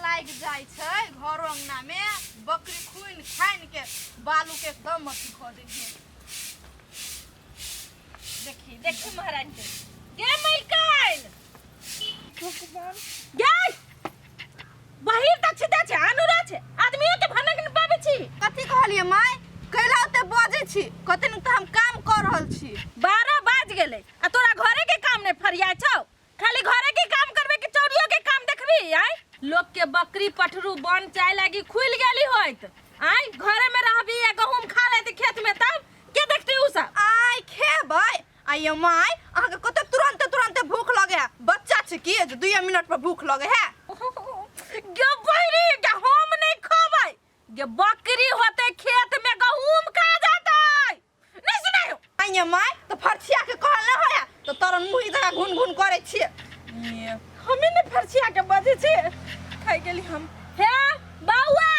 लागि जाइ छै घर अंगना में बकरी खुनि खानि के बालू के एकदम अथी कऽ दै छै। देखी देखी महारानी के गे मलकाइन गे बहिर तऽ छिते छै अनुरा छै आदमियो के भनक नहि पाबै छी। कथी कहलियै माय? कैला ओते बजै छी? कते तऽ हम काम कऽ रहल छी। 12 बाजि गेलै आ तोरा घरे के काम नहि फरियाइ छौ। खाली घरे के काम करबे कि चौरियो के काम देखबी? आय लोक के बकरी पठरू बन चाय लागी खुलि गेली होइत, आय घरे में रहबी आ गहूम खा लेती खेत में, तब के देखती उ सब? आय खेबै। आइयो माय, अहाँके कते तुरंते तुरंते भूख लगे है? बच्चा छै की जे 2 मिनट पर भूख लगे है? गे बहिरी गे, हम नहीं खेबै गे। बकरी होते खेत में गहूम खा जातै। नहीं सुनायो। आइयो माय, तो फरछिया के कहल न होया तो तरन मुही जगह घुन घुन करे छिए। हमें ने फरछिया के बजे छे खाइ गेली हम। हे बौआ,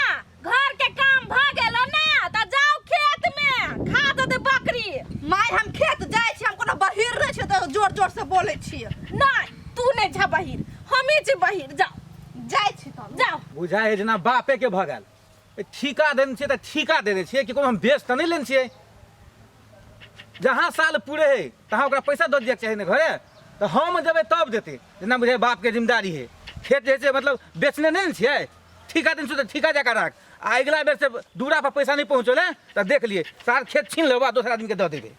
घर के काम भ गेलो ना त जाओ खेत में खा दे बकरी। माय हम खेत जाय छी, हम कोनो बहिर नै छी त जोर जोर से बोलै छी। नहीं तू नहीं जा बहिर, हमें छी बहिर। जाओ जाय छी तब जाओ। बुझाइ है जेना बापे के भऽ गेल। ठीका देने छियै तऽ ठीका देने छियै कि कोनो हम बेच तऽ नहि लेने छियै। जहाँ साल पूरे है तहाँ ओकरा पैसा दऽ दियके चाही ने घरे, तऽ हम जेबै तब देतै। जेना बुझाइ बापके जिम्मेदारी है। खेत जे है से मतलब बेचने नहि ने छियै, ठीका देने छियै तऽ ठीका जाकऽ राख। आ अगिला बेर से दूरा पर पैसा नहि पहुँचल है तऽ देख लिए सार खेत छीन लेबै आ दोसर आदमीके दऽ देबै।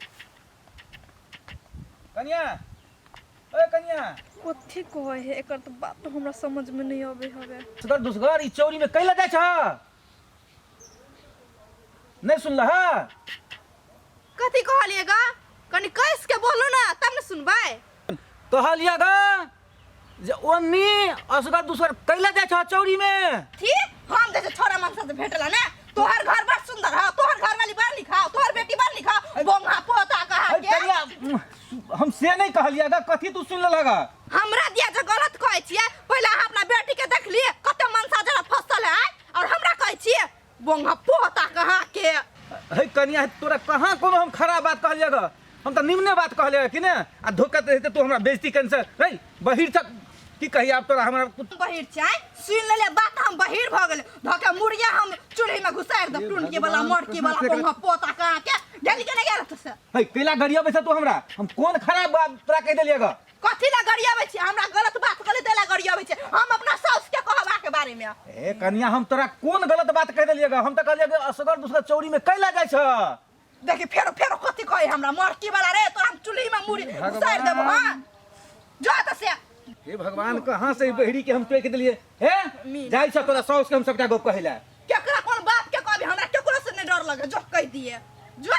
कनिया, ए कनिया। कथी कहै है एकर तऽ बात तऽ हमरा समझ में नहीं आबै हवे। दुसगर दुसगर ई चौरी में कैला जाइ छह? नहीं सुनलह? कथी कहलिए गा? कनी कस के बोलू ना तब ने सुनबै। कहलिए गा जे ओन्नी असगर दुसगर कैला जाइ छह चौरी में? ठीक हम जैसे छोरा मन से भेटला ने। तोहर घर बड़ सुंदर है, तोहर घर वाली बड़ निक है, तोहर बेटी बड़ निक है, बोंगा पोता कहा के। कनिया, हम से नहीं कहलिए गा, कथी तू सुन लेलह गा? हमरा दिया जे गलत कहै छियै, पहिले अहाँ अपना बेटी के देख लिए कते मनसा जरा फसल है, और हमरा कहै छियै बोंगा पोता कहा के। हे कनिया, तोरा कहाँ कोनो हम खराब बात कहलिए गा? हम तऽ निम्ने बात कहलिए कि ने। आ धोखा तऽ तू हमरा बेइज्जती कन से रे बहिर तक की कही आब तोरा हमरा कुछ। बहिर छै सुन लेले बात, हम बहिर भ गेल। धोखा मुड़िया हम चूल्ही में घुसारि दे टुनकी वाला मरकी वाला बोंगा पोता कहा के गेली के नहीं गेल तो से। हे कैला गरियाबै छ तू हमरा? हम कोन खराब बात तोरा कहि देलिए गा? कथी ला गरियाबै छी? हमरा गलत बात कहले तेला गरियाबै छी। हम अपना साउस के कहब के बारे में। ए कनिया, हम तोरा कोन गलत बात कहि देलिए गा? हम तऽ कहलिए कि असगर दुसगर चौरी में कैला जाइ छ। देखी फेरो फेरो कथी कहे हमरा मरकी वाला रे, तोरा हम चूल्ही में मुड़ी घुसारि देबो। हां जो त से। हे भगवान, कहाँ से ई बहिरी के हम टोकि देलिए? हे जाइ छ तोरा साउस के हम सबटा गप कहैला। केकरा कोन बाप के कहबी? हमरा केकरो से नहीं डर लगे, जो कह दिए जो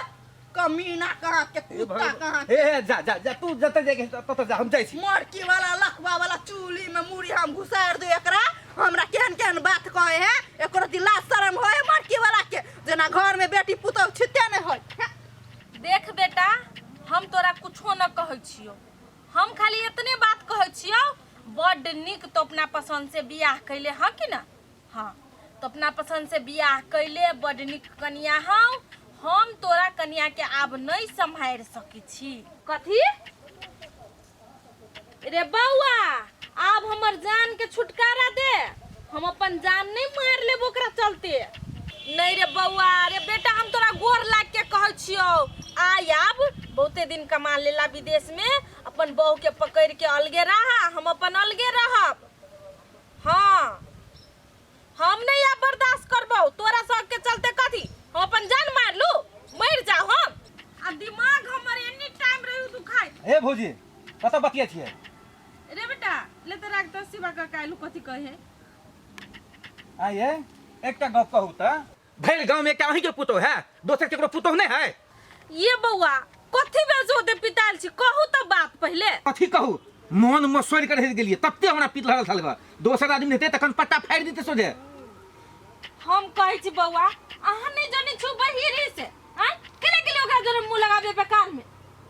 कमीना कहाँ के कुत्ता कहाँ के। हे हे जा जा जा, तू जते जाय के तत जा, हम जाइ छी। मरकी वाला लखवा वाला चूल्ही में मुड़ी हम घुसारि दे एकरा। हमरा केहन केहन बात कहे है, एकरो दिला शर्म होए मरकी वाला के, जेना घर में बेटी पुतोह छिते नहीं होय। देख बेटा, हम तोरा कुछो न कहै छियो, हम खाली इतने बात कहै छियो, बड्ड नीक तो अपना पसंद से बियाह कैले हँ कि ना? हाँ तो अपना पसंद से बियाह कैले, बड्ड नीक कनिया हौ। हम तोरा कनिया के आब नहीं सम्हारि सकै छी। कथी रे बौआ, आब हमर जान के छुटकारा दे, हम अपन जान नहीं मार लेबो ओकरा चलते। नहीं रे बौआ, रे बेटा, हम तोरा गोर लाग के कहै छियौ, आय आब बहुते दिन कमा लेला विदेश में, अपन बहू के पकड़ के अलगे रहा, हम अपन अलगे रहब। हाँ हम नहीं आब बर्दाश्त करबौ तोरा सब के चलते। कथी हम अपन जान मार लू? मर जाओ हम। आ दिमाग हमर एनी टाइम रही दुखाइत। हे भौजी, कतऽ बतिया छियै? रे बेटा, ले तऽ राख तऽ शिवा का काल्हि कथी कहे। आइए एकटा गप कहू तऽ, भरि गाँव में एकटा अहीं के पुतोह है, दोसर केकरो पुतोह नहीं है? ये बौआ, कथी बेर ओते पिताल छी? कहू तऽ बात पहिले। कथी कहू, मन मसोरि के रहि गेलियै, तते हमरा पीत लड़ल छल ग। दोसर आदमी हेतै तखन पट्टा फाड़ि देतै सोझे। हम कहै छी बौआ, अहाँ नहि जनै छी बहिरी से आँय केना गेलियै ओकरा जरे मुँह लगाबे बेकार में?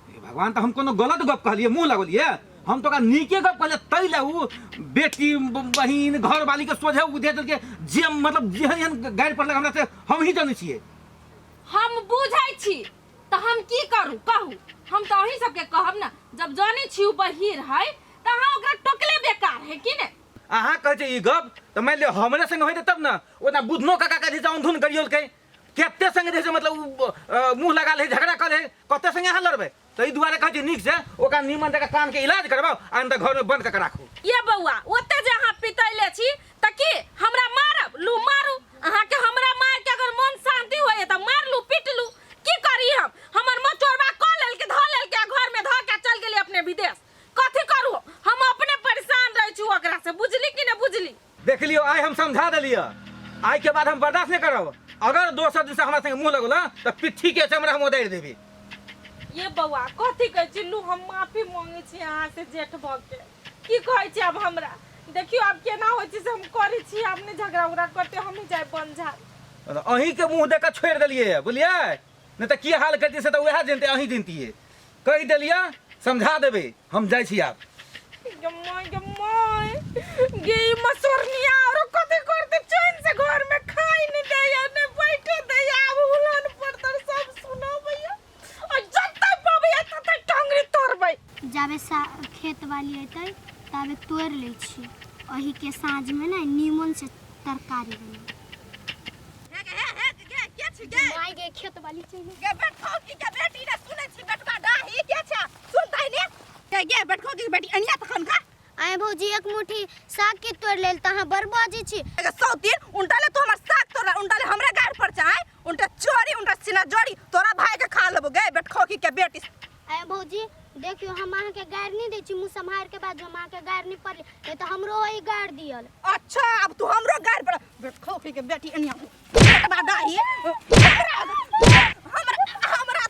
हे भगवान, तऽ हम कोनो गलत गप कहलियै मुँह लगलियै? हम तऽ ओकरा नीके गप कहलियै, तै लए उ बेटी बहिन घरवाली के सोझे उ दे देलकै, जे मतलब जेहन एहन गारि पड़लक हमरा से हम ही जनै छियै। हम बुझै छी तऽ हम की करू कहू? हम तऽ अहीं सबके कहब ने, जब जनै छी उ बहिर है तऽ अहाँ ओकरा टोकले बेकार है कि ने? अहाँ कहै छै ई गप तऽ मानि लिअ हमरे संगे होइतै तब ने ओना बुधनो काका के जे छै अंधुन गरियौलकै कते संगे जे छै मतलब उ, मुँह लगा लै झगड़ा करै कते संगे अहाँ लड़बै तऽ एहि दुआरे कहै छी नीक से ओकरा नीमन जकाँ कानके इलाज करबाउ आ नहि तऽ घरमे बन्द कऽ के राखू ये बौआ ओते जे अहाँ पितैले छी तऽ की हमरा मारब लू मारू अहाँके हमरा मार के अगर मन शांति होइए तऽ मार लू पीट लू की करी हम हमर मचोरबा कऽ लेलके धऽ लेलके आ घरमे धऽ के चल गेली अपने विदेश कथी करू हम अपने परेशान रहै छी ओकरा से बुझली कि नहि बुझली देख लियौ आइ हम समझा देलियै आइ के बाद हम बर्दाश्त नहि करब अगर दोसर दिन से हमरा संगे मुँह लगल तऽ पिट्ठी के चमड़ा हम उदारि देबै ये बौआ कथी कहै छी लू हम माफी मांगै छी अहाँ से जेठ भऽ के की कहै छी आब हमरा देखियौ आब केना होइ छै से हम करै छी आब नहि झगड़ा उगड़ा करते हमही जाय बन झाड़ अहीं के मुँह देख कऽ छोड़ि देलियै बुझलियै नहि तऽ की हाल करतियै से तऽ उएह जनतै अहीं जनतियै कहि देलियै समझा देबै हम जाइ छी आब गे माय गे माय गे ई मसोरनिया और कथी करते चैन से घर में खाई नहीं दैया नहीं बैठे दैया आब हुलन पर तर सब सुनाबैया आ जत्ते पबैया तत्ते टंगरी तोड़बै जाबे सा खेत वाली अयतै ताबे तोड़ि लै छी एहिके साँझमे ने नीमन से तरकारी बनेबै हे गे, हे हे गे के छी गे माय गे खेत वाली चलि गे बैठो की के बेटी ने सुनै छी बेटका डाही के छै सुनतै ने गे गे बैठो की बेटी अनिया तखन का आय भौजी एक मुट्ठी साग के तोड़ि लेल तऽ अहाँ बड़ बजै छी गे सौ दिन उनटा ले तू हमर साग तोड़ा उनटा ले हमरे गाड़ पर चाहे उनटा चोरी उनटा सीना जोड़ी तोरा भाई के खा लेबो गे बैठो की के बेटी आय भौजी देखियौ हम अहाँके गारि नहि दै छी मुँह सम्हारि के बाजू हम अहाँके गारि नहि पड़ली नहि तऽ हमरो वही गारि दियल अच्छा अब तू हमरो गाड़ पर बैठो की के बेटी अनिया बेटवा डाही हमरा हमरा हमरा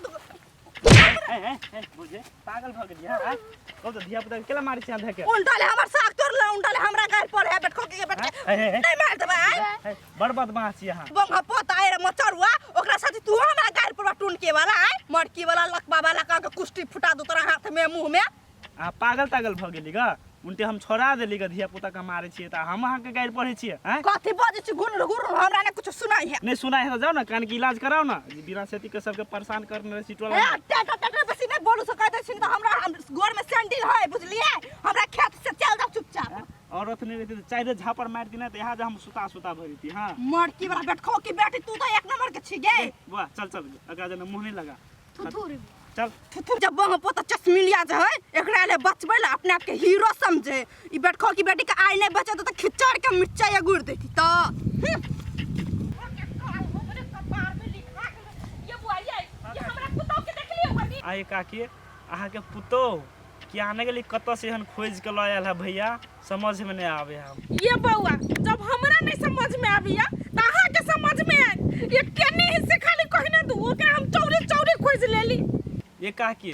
ए, ए, ए, बुझे पागल भऽ गेलियै हँ कहू तऽ धिया पुता के केला मारै छी अहाँ धऽ के उल्टा ले हमर साग तोड़ ले उल्टा ले हमरा गाड़ पर है बैठो के बेटी ए, ए, ए, नहीं मार देबै आय ए, बड़ बदमाश छी अहाँ बंगा पोता आए रे मचरुआ ओकरा साथे तू हमरा गाड़ पर टून के वाला आय मड़की वाला लकबा वाला का के कुश्ती फुटा दू तोरा हाथ में मुंह में अहाँ पागल तागल भऽ गेली ग उनटे हम छोड़ा देली ग धिया पुता के मारै छियै तऽ हम अहाँके गारि पढ़ै छियै आँय कथी बजै छी गुन गुन हमरा ने कुछ सुनाई है नहि सुनाइ है तऽ जाउ ने कान के इलाज कराउ ने जे बिना सेती के सबके परेशान करने रहै छी टोला ए टाटा टाटा बेसी नहीं बोलू सकै दै छी तऽ हमरा हम गोर में सैंडल है बुझलिए हमरा खेत से चल जाओ चुपचाप औरत नहि रहती तऽ चारि झापड़ मारि दी ने तऽ यहाँ जे हम सुता सुता भऽ जैती हँ मड़की वाला बैठको की बेटी तू तो एक नंबर के छी गे वाह चल चल एकरा जेना मुँह नहि लगा थुथुर चल थुथुर जब बह पोता चश्मिलिया जे है एकरा ले बचबै ले अपने आप के हीरो समझे ई बैठको की बेटी के आइ नहीं बचे तो खिचड़ के मिर्चाई या गुड़ देती तो ये बुआ ये ये हमरा पुतौ के देखलिए बनी आइ काकी अहाँके पुतोह कि आने गेली कतऽ से एहन खोजि के लऽ आयल है भैया समझमे नहि आबै है ये बौआ जब हमरा नहीं समझ में आबैया त अहाँ के समझ में आयत ये केने से खाली कहने दू ओकरा हम चौरे चौरे खोज लेली ये काकी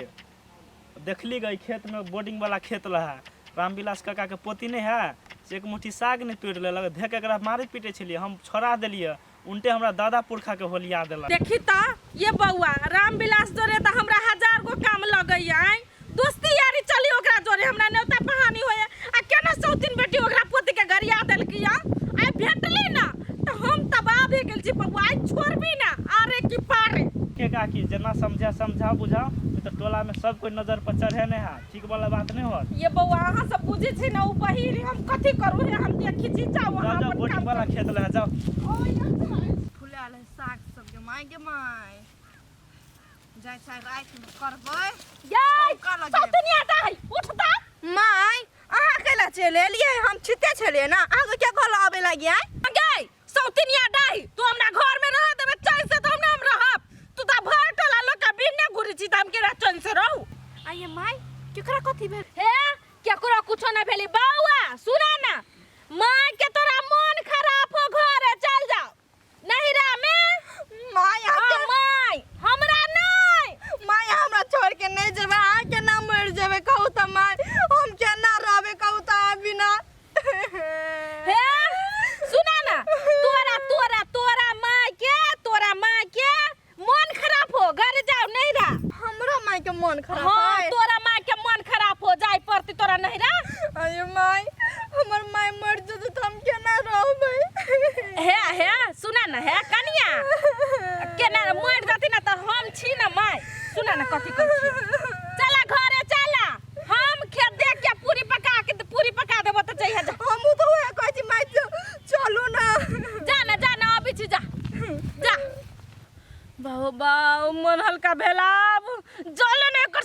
देखली गई खेत में बोर्डिंग वाला खेत रहा रामविलास काका के पोती नहीं है से एक मुट्ठी साग नहीं तोड़ि लेलक धे के एकरा मारे पीटे छलियै हम छोड़ा देलियै उनटे हमरा दादा पुरखा के होलिया देलक देखी त ये बौआ रामविलास जोरे त हमरा हजार गो काम लगैया आँय दोस्ती यारी चली ओकरा जोरे हमरा न्योता पहानी होए आ केना सौतीन बेटी ओकरा पोती के गरिया देलकी या आइ भेटली ना त हम तबाह भे गेल छी बौआ आइ छोड़बी ना आरे की पारे के काकी जेना समझा समझा बुझाओ नहीं तो टोला में सब कोई नजर पर चढ़े नहीं है ठीक वाला बात नहीं होत ये बौआ अहाँ सब बुझै छी ना ओ बहिर हम कथी करू हे हम देखी छी जाउ जाओ अहाँ जाओ अपन बोर्डिंग काम वाला करू। खेत ले जाओ फुलायल है साग सब गे माय गे माय जाइ छै रातिमे करबै यै पौका लगे। सौतनिया दाइ उठ ता माय अहाँ कैला चलि एलियै हम छिते छलियै ने अहाँके के कहल आबै लागी आय गै सौतनिया दाइ तू हमरा घर में रह देबे चैन से त हम ना हम रहब तू त भर टोला लोग के बिन्ने घुरी छी त हम केना चैन से रहू आइए माय केकरा कथी भेल हे केकरो कुछो ना भेली बौआ सुना ना माँ के तोरा मन खराब हो घरे चल जाओ नहिरा में माय हाँ, अहाँके माय हमरा नहीं माय हमरा छोड़ के नहीं जेबै अहाँ केना मरि जेबै कहू तऽ माय हम केना रहबै कहू तऽ अहाँ बिना हे सुना ना तोरा तोरा तोरा माय के तोरा माय के मन खराब हो घर जाओ नहिरा हमरो माय के मन खराब हाँ है तोरा माय के मन खराब हो जाय पड़ती तोरा नहिरा अरे माय हमर माय मर जेतै तऽ हम केना रहबै हे हे सुना ना हे कनिया केना मर जाती ना तऽ हम छी ना माय सुना ना कथी कहै छी चला घरे चला हम खेत देख के पूरी पका के पूरी पका देबो तऽ जइहे जा हमहूँ तऽ वएह बाबा मन हल्का भेल। आब जले ने एकर